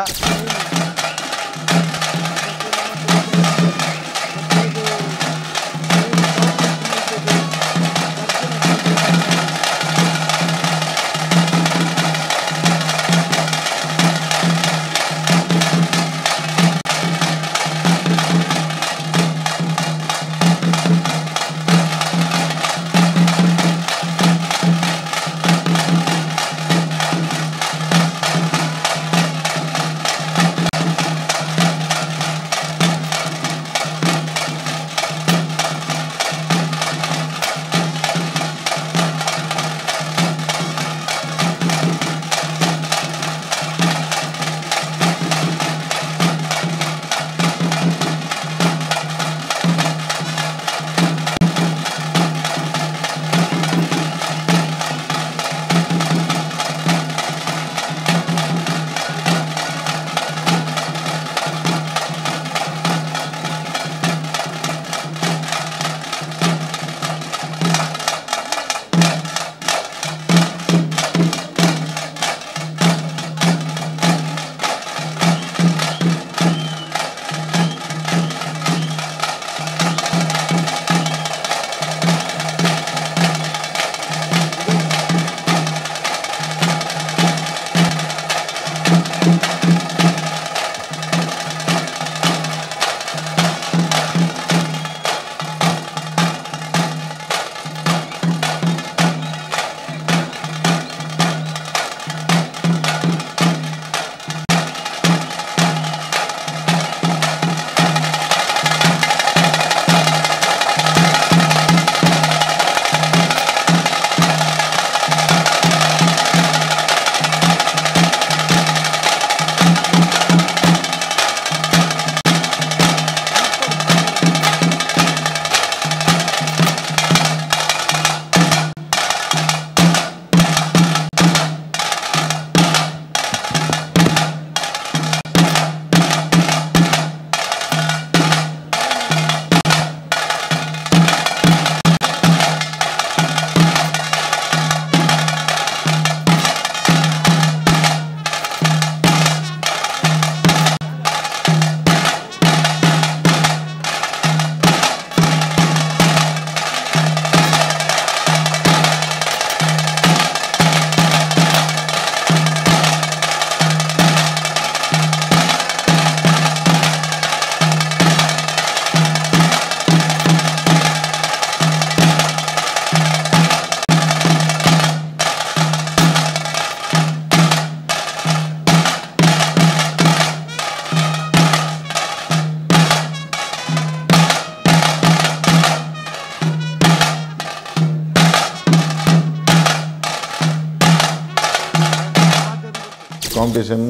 ಕಾಂಪಿಟೇಷನ್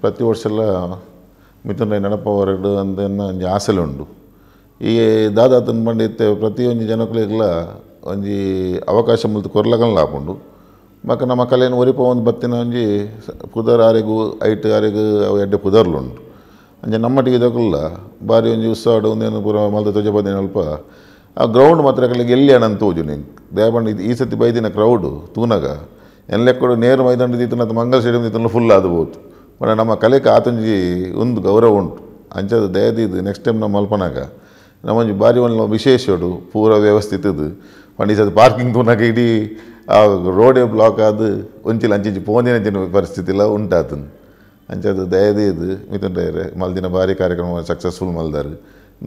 ಪ್ರತಿ ವರ್ಷ ಮಿಥುನ್ ರೈ ನಡಪವರಡು ಅಂದನ್ನ ಒಂಜಿ ಆಸೆಲೆ ಉಂಡು. ಈ ದಾದಾತನ ಪಂಡಿತ್ತೆ ಪ್ರತಿಯೊಂಜಿ ಜನಕುಲೆಗ್ಲ ಒಂಜಿ ಅವಕಾಶ ಮುಲ್ತು ಕೊರ್ಲಗನ್ಲ ಆಪುಂಡು. ಬೊಕ್ಕ ನಮ್ಮ ಕಲೆನ್ ಒರಿಪ ಒಂದು ಬತ್ತಿನ ಒಂಜಿ ಪುದರ್ ಆರೆಗು ಐಟ್ ಆರೆಗು ಅವು ಎಡ್ಡೆ ಪುದರ್ಲುಂಡು. ಅಂಚ ನಮ್ಮ ಟಿವಿದಕುಲ್ಲ ಬಾರಿ ಒಂಜಿ ಉತ್ಸಾಹ ಒಂದೇನು ಪೂರ ಮಲ್ತ ತೊಜಪದಿನ ಅಲ್ಪ ಆ ಗ್ರೌಂಡ್ ಮಾತ್ರ ಅಕಲೆಗ್ ಎಲ್ಲಿ ಅಣಂತ ತೋಜು ನಿಂಕ್ ದಯಪಂಡ ಈ ಸತಿ ಬೈದಿನ ಕ್ರೌಡು ತೂನಗ ಎನ್ಲೆಕ್ಕಡು ನೇರು ಮೈದಾನ ದೀತನ ಮಂಗಲ್ ಸ್ಟೇಡಿಯಂ ದೀತನ ಫುಲ್ ಆದಬಹುದು. ಬಟ್ ನಮ್ಮ ಕಲೆಗೆ ಆತೊಂಜಿ ಒಂದು ಗೌರವ ಉಂಟು. ಅಂಚದ ದಯದೀದು ನೆಕ್ಸ್ಟ್ ಟೈಮ್ ನಮ್ಮ ಮಲ್ಪನಾಗ ನಮ್ಮೊಂಜಿ ಬಾರಿ ಒಂದು ವಿಶೇಷಡು ಪೂರ ವ್ಯವಸ್ಥಿತದು ಪಂಡಿಸದ ಪಾರ್ಕಿಂಗ್ ತೂನಗ ಇಡೀ ಆ ರೋಡೇ ಬ್ಲಾಕ್ ಆದ್ ಒಂಚಿಲ ಅಂಚಿಂಚಿ ಪೋಂದಿನ ಪರಿಸ್ಥಿತಿಲ ಉಂಟಾತುಂಡು. ಅಂಚಾದ್ ದಯದೀದ್ ಮಿತುಂಡೇರೆ ಮಲ್ದಿನ ಭಾರಿ ಕಾರ್ಯಕ್ರಮ ಸಕ್ಸಸ್ಫುಲ್ ಮಲ್ದಾರು.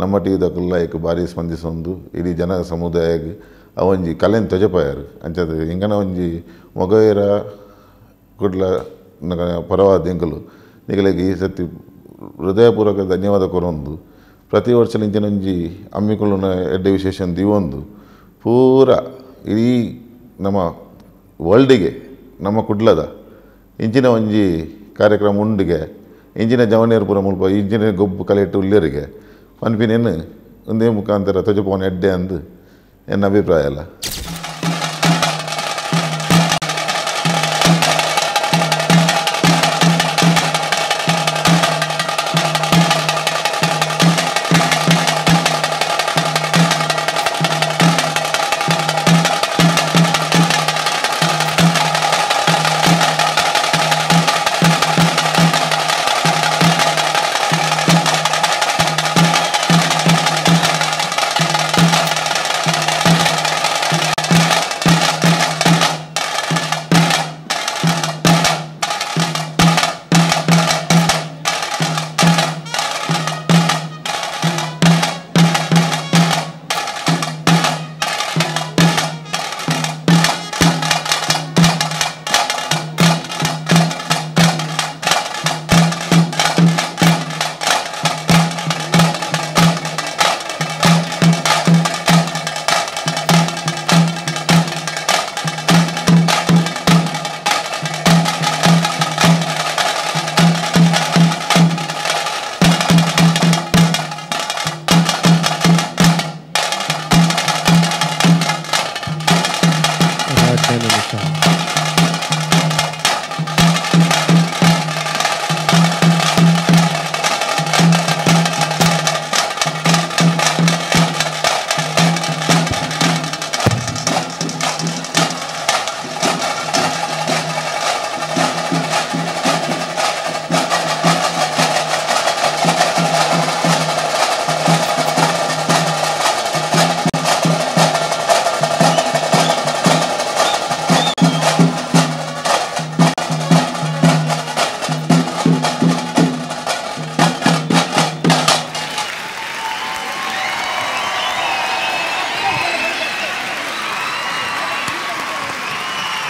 ನಮ್ಮ ಟಿ ದಕುಲ್ಲ ಏಕ್ ಭಾರಿ ಸ್ಪಂದಿಸೊಂದು ಇಡೀ ಜನ ಸಮುದಾಯಗ್ ಅವೊಂಜಿ ಕಲೆನ್ ತೊಜಪಾಯರು. ಅಂಚಾದ್ ಇಂಗನ ಒಂಜಿ ಮೊಗವೀರ ಕುಡ್ಲ ಪರವಾದ ಎಂಕುಲು ನಿಗಲೆಗ್ ಈ ಸತಿ ಹೃದಯಪೂರ್ವಕ ಧನ್ಯವಾದ ಕೊರೊಂದು ಪ್ರತಿ ವರ್ಷ ಇಂಚಿನೊಂಜಿ ಹಮ್ಮಿಕೊಳ್ಳುನ ಎಡ್ಡೆ ವಿಶೇಷ ದೀವೊಂದು ಪೂರ ಇಡೀ ನಮ್ಮ ವರ್ಲ್ಡಿಗೆ ನಮ್ಮ ಕುಡ್ಲದ ಇಂಚಿನ ಒಂಜಿ ಕಾರ್ಯಕ್ರಮ ಉಂಡಿಗೆ ಇಂಚಿನ ಜವನಿಯರು ಪೂರ ಮುಲ್ಪ ಇಂಚಿನ ಗೊಬ್ಬು ಕಲೆಟ್ಟು ಉಲ್ಲೇರಿಗೆ ಪನ್ಪಿನೇನು ಒಂದೇ ಮುಖಾಂತರ ತೊಜಪೋನ ಎಡ್ಡೆ ಅಂದು ಎನ್ನ ಅಭಿಪ್ರಾಯ ಅಲ್ಲ.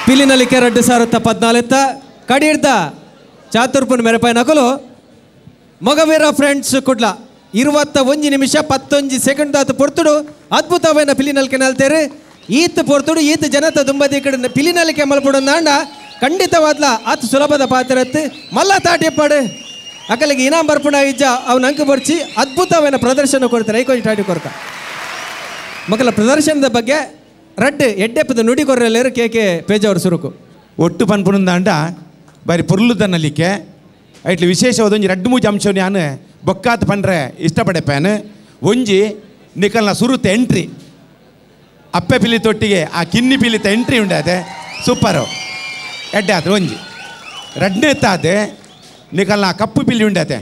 ಪಿಲಿನಲಿಕೆ ರಡ್ಡು ಸಾರುತ್ತ ಪದ್ನಾಲೆತ್ತ ಕಡೀರ್ದ ಚಾತುರ್ಪುನ ಮೆರಪಾಯ ನಕಲು ಮೊಗವೀರ ಫ್ರೆಂಡ್ಸ್ ಕುಡ್ಲ 21 ನಿಮಿಷ 11 ಸೆಕೆಂಡ್ ದಾತು ಪೊರ್ತುಡು ಅದ್ಭುತವೈನ ಪಿಲಿನಲಿಕೆ ನಲ್ತೇರು. ಈತ್ ಪೊರ್ತುಡು ಈತ್ ಜನತ ದುಂಬದಿ ಕಡೆ ಪಿಲಿನಲಿಕೆ ಮಲ್ಪುಡೊಂದಾಂಡ ಖಂಡಿತವಾದ್ಲ ಆತ ಸುಲಭದ ಪಾತ್ರತ್ತು ಮಲ್ಲ ತಾಟಿಪ್ಪಾಡು ಅಕಲಿಗೆ ಇನಾಮ್ ಬರ್ಪುಣ ಇಜ್ಜ ಅವನ ಅಂಕ ಬರ್ಚಿ ಅದ್ಭುತವೈನ ಪ್ರದರ್ಶನ ಕೊಡ್ತಾರೆ. ಐಕೊಂಜಿ ಟಾಟಿ ಕೊರ್ಕ ಮಕ್ಕಳ ಪ್ರದರ್ಶನದ ಬಗ್ಗೆ ರಡ್ಡು ಎಡ್ಡೆಪ್ಪದ ನುಡಿ ಕೊರ್ರೆಲ್ಲೇರು ಕೆ ಕೆ ಪೇಜಾವರ್ ಸುರುಕು ಒಟ್ಟು ಪನ್ಪುನಂದಾಂಡ ಬಾರಿ ಪೊರ್ಲುದನ್ನಲಿಕ್ಕೆ ಐಟ್ಲಿ ವಿಶೇಷವಾದ ಒಂಜಿ ರಡ್ಡು ಮೂಜಿ ಅಂಶ ನಾನು ಬೊಕ್ಕಾತ್ ಪಂಡ್ರೆ ಇಷ್ಟಪಡೆಪ್ಪಾನು. ಒಂಜಿ ನಿಕಲ್ನ ಸುರುತ ಎಂಟ್ರಿ ಅಪ್ಪೆ ಪಿಲಿ ತೊಟ್ಟಿಗೆ ಆ ಕಿನ್ನಿ ಪಿಲಿತ ಎಂಟ್ರಿ ಉಂಡಾದೆ ಸೂಪರು ಎಡ್ಡೆ ಆತು ಒಂಜಿ. ರಡ್ನೇ ತಾದೆ ನಿಕಲ್ನ ಕಪ್ಪು ಪಿಲಿ ಉಂಡಾತೆ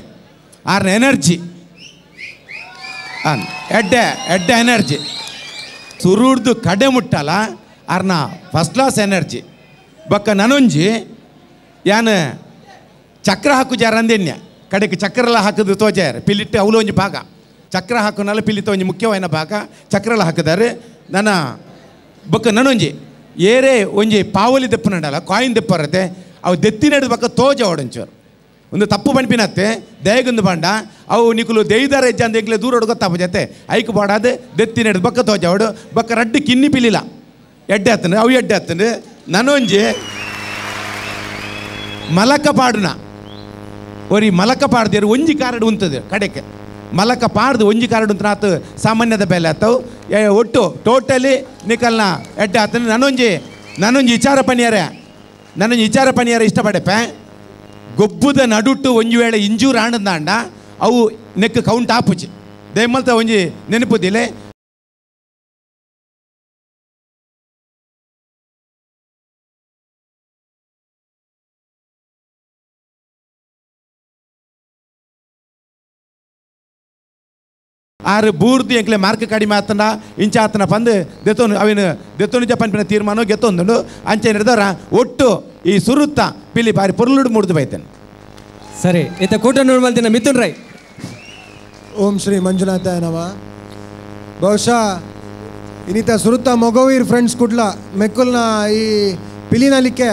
ಆರ್ನ ಎನರ್ಜಿ ಎಡ್ಡೆ ಎಡ್ಡೆ ಎನರ್ಜಿ ಸುರುಡ್ದು ಕಡೆ ಮುಟ್ಟಲ್ಲ ಆರ್ನ ಫಸ್ಟ್ ಕ್ಲಾಸ್ ಎನರ್ಜಿ. ಬಕ್ಕ ನನೊಂಜಿ ಯಾನ್ ಚಕ್ರ ಹಾಕು ಜಾರ ಅಂದೆನ್ಯ ಕಡೆಗೆ ಚಕ್ರಲ ಹಾಕಿದ್ರು ತೋಜಾರ ಪಿಲಿಟ್ಟು ಅವಳು ಒಂಜಿ ಭಾಗ ಚಕ್ರ ಹಾಕೋನಲ್ಲ ಪಿಲಿತ ಒಂಜಿ ಮುಖ್ಯವಾದ ಭಾಗ ಚಕ್ರಲ ಹಾಕಿದಾರೆ. ನನ್ನ ಬೊಕ್ಕ ನನೊಂಜಿ ಏರೇ ಒಂಜಿ ಪಾವಲಿ ದೆಪ್ಪು ನಡಲ್ಲ ಕಾಯಿನ್ ದೆಪ್ಪರತ್ತೆ ಅವು ದೆತ್ತಿ ನಡೆದ ಬಕ್ಕ ತೋಜ ಓಡಂಚೂರು ಒಂದು ತಪ್ಪು ಪನ್ಪಿನತ್ತೆ ದಯಗೊಂದು ಬಾಂಡ ಅವು ನಿಕುಲು ದೇಯ್ದಾರ ಹೆಜ್ಜೆ ಅಂದ ಎಂಕ್ಲೆ ದೂರ ಗೊತ್ತಾಪ ಜೊತೆ ಐಕ್ ಬಾಡಾದ ದೆತ್ತಿ ನಡೆದು ಬಕ್ಕ ತೋಜ ಅವಡು ಬಕ್ಕ ರಡ್ಡು ಕಿನ್ನಿ ಪಿಲಿಲ್ಲ ಎಡ್ಡೆ ಆತನ ಅವು ಎಡ್ಡೆ ಆತನ. ನನೊಂಜಿ ಮಲಕ ಪಾಡುನ ಒರಿ ಮಲಕ ಪಾಡ್ದೇರು ಒಂಜಿ ಕಾರಡು ಉಂತದೆ ಕಡೆಗೆ ಮಲಕ ಪಾಡ್ದು ಒಂಜಿ ಕಾರಡು ಉಂತ ಆತು ಸಾಮಾನ್ಯದ ಬೆಲೆ ಆತವು ಒಟ್ಟು ಟೋಟಲಿ ನಿಕಲ್ನ ಎಡ್ಡೆ ಆತನ. ನನೊಂಜಿ ನನೊಂಜಿ ವಿಚಾರ ಪನಿಯಾರ ನನೊಂಜಿ ವಿಚಾರ ಪನಿಯಾರ ಇಷ್ಟಪಡೆಪೆ ಗೊಬ್ಬುದ ನಡುಟ್ಟು ಒಂಜಿ ವೇಳೆ ಇಂಜೂರ್ ಆಂಡಂದಾಂಡ ಅವು ನೆಕ್ ಕೌಂಟ್ ಆಪುಜಿ ದಯಮಲ್ತ ಒಂಜಿ ನೆನಪುದಿಲೆ. ಆರು ಬೂರ್ದು ಎಂಕ್ಲೆ ಮಾರ್ಕ್ ಕಡಿಮೆ ಆತನ ಇಂಚ ಆತನ ಪಂದು ದೆತ್ತೊನು ಅವಿನ ದೆತ್ತೊನು ಜಪ್ಪನ್ಪಿನ ತೀರ್ಮಾನ ಗೆತ್ತೊಂದುಂಡು ಅಂಚೆ ನಡೆದವರ ಒಟ್ಟು ಈ ಸುರುತ್ತ ಪಿಲಿ ಬಾರಿ ಪೊರ್ಲುಡು ಮೂಡ್ದು ಬೈತೇನೆ. ಸರಿ, ಇತ್ತ ಕೂಟ ನೋಡ್ಮಲ್ತಿನ ಮಿಥುನ್ ರೈ. ಓಂ ಶ್ರೀ ಮಂಜುನಾಥ ನಮ. ಬಹುಶಃ ಇನ್ನಿತ ಸುರುತ್ತ ಮೊಗವೀರ್ ಫ್ರೆಂಡ್ಸ್ ಕುಡ್ಲ ಮೆಕ್ಕುಲ್ನ ಈ ಪಿಲಿನಲಿಕೆ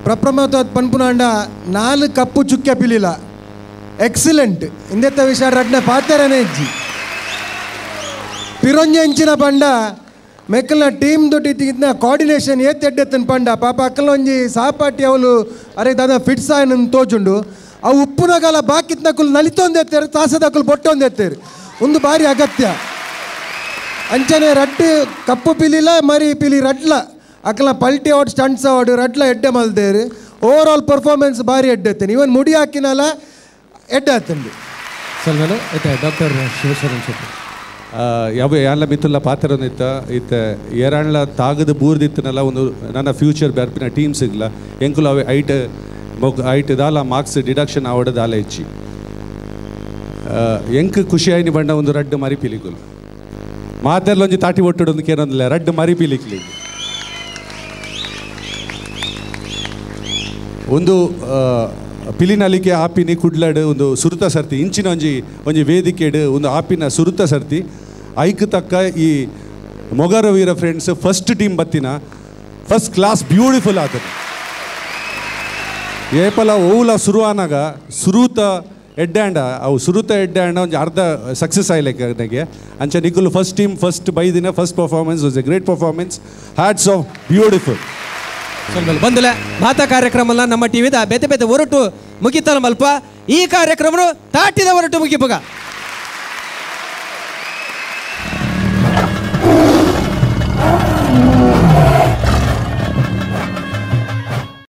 ಪ್ರಪ್ರಮತ ಪನ್ಪುನಾಂಡ 4 ಕಪ್ಪು ಚುಕ್ಕೆ ಪಿಲಿಲ ಎಕ್ಸಲೆಂಟ್ ಇಂದೆತ್ತ ವಿಷಯ ರಡ್ನ ಪಾತೆರನೇ ಇಜ್ಜಿ ಪಿರೊಂಜೆಂಚಿನ ಪಂಡ ಮೆಕ್ಕಲ್ನ ಟೀಮ್ ದೊಡ್ಡ ಕೋಆರ್ಡಿನೇಷನ್ ಏತ್ ಎಡ್ಡೆತ್ತನ್ ಪಂಡ ಪಾಪ ಅಕ್ಕಲ ಒಂಜಿ ಸಾಪಾಟಿ ಅವಳು ಅರೆ ದಾದ ಫಿಟ್ಸ್ ಆಯ್ನ ತೋಜುಂಡು ಅವು ಉಪ್ಪುನಗಾಲ ಬಾಕಿತ್ನಕುಲು ನಲಿತೊಂದೆತ್ತೇರು ತಾಸದಕ್ಕಲು ಬೊಟ್ಟೊಂದೆತ್ತೇರು ಒಂದು ಬಾರಿ ಅಗತ್ಯ. ಅಂಚನೆ ರಡ್ಡು ಕಪ್ಪು ಪಿಲಿಲ ಮರಿ ಪಿಲಿ ರಡ್ಲ ಅಕ್ಕಲ ಪಲ್ಟಿ ಅವಡ್ ಸ್ಟಂಟ್ಸ್ ಅವಡು ರಡ್ಲ ಎಡ್ಡೆ ಮಲ್ದೇರು ಓವರ್ ಆಲ್ ಪರ್ಫಾರ್ಮೆನ್ಸ್ ಭಾರಿ ಎಡ್ಡೆತ್ತೇನೆ ಇವನ್ ಮುಡಿ ಹಾಕಿನಲ್ಲ ಎಡ್ಡೆ ಆತಂಡು. ಸಲ್ವನು ಇತ್ತೆ ಡಾಕ್ಟರ್ ಶಿವಶರಣ್ ಶೆಟ್ಟಿ. ಯಾವ ಯಾನ್ಲ ಮಿತ್ತುಲ್ಲ ಪಾತ್ರನಿತ್ತ ಇತ್ತ ಏರಾಣ್ಲ ತಾಗದ ಬೂರ್ದಿತ್ತನಲ್ಲ ಒಂದು ನನ್ನ ಫ್ಯೂಚರ್ ಬರ್ಪಿನ ಟೀಮ್ ಸಿಗ್ಲ ಎಂಕುಲು ಅವೆ ಐಟ್ ಐಟ್ ದಾಲ ಮಾರ್ಕ್ಸ್ ಡಿಡಕ್ಷನ್ ಆವಡ ದಾಲ ಹೆಚ್ಚಿ ಎಂಕ್ ಖುಷಿಯಾಯಿನಿ ಬಣ್ಣ ಒಂದು ರಡ್ಡು ಮರಿ ಪಿಲಿಕುಲು ಮಾತೆಲ್ಲೊಂಜಿ ತಾಟಿ ಒಟ್ಟುಡೊಂದು ಕೇನೊಂದಿಲ್ಲ ರಡ್ಡು ಮರಿ ಪಿಲಿಕ್ಲಿ ಒಂದು ಪಿಲಿನಲಿಕೆ ಆಪಿನಿ ಕುಡ್ಲಡು ಒಂದು ಸುರುತ ಸರ್ತಿ ಇಂಚಿನ ಒಂಜಿ ಒಂಜಿ ವೇದಿಕೆಡು ಒಂದು ಆಪಿನ ಸುರುತ ಸರ್ತಿ ಐಕ್ ತಕ್ಕ ಈ ಮೊಗರವೀರ ಫ್ರೆಂಡ್ಸ್ ಫಸ್ಟ್ ಟೀಮ್ ಬತ್ತಿನ ಫಸ್ಟ್ ಕ್ಲಾಸ್ ಬ್ಯೂಟಿಫುಲ್ ಆತದೆ. ಏಪಲ ಓಲ ಸುರು ಆನಾಗ ಸುರೂತ ಎಡ್ಡ್ಯಾಂಡ ಅವು ಸುರುತ ಎಡ್ಡ್ಯಾಂಡ ಒಂಜಿ ಅರ್ಧ ಸಕ್ಸಸ್ ಆಯ್ಲೆಕ್ಕೆ ಅಂಚ ನಿಕುಲು ಫಸ್ಟ್ ಟೀಮ್ ಫಸ್ಟ್ ಬೈದಿನ first performance was a great performance, hats off, beautiful. ಬಂದುಲೆ ಮಾತಾ ಕಾರ್ಯಕ್ರಮ ನಮ್ಮ ಟಿವಿದ ಬೇತೆ ಬೇತೆ ಹೊರಟು ಮುಗಿತಲ್ಲ ಮಲ್ಪ ಈ ಕಾರ್ಯಕ್ರಮ ತಾಟಿದ ಹೊರಟು ಮುಗಿಪಗ.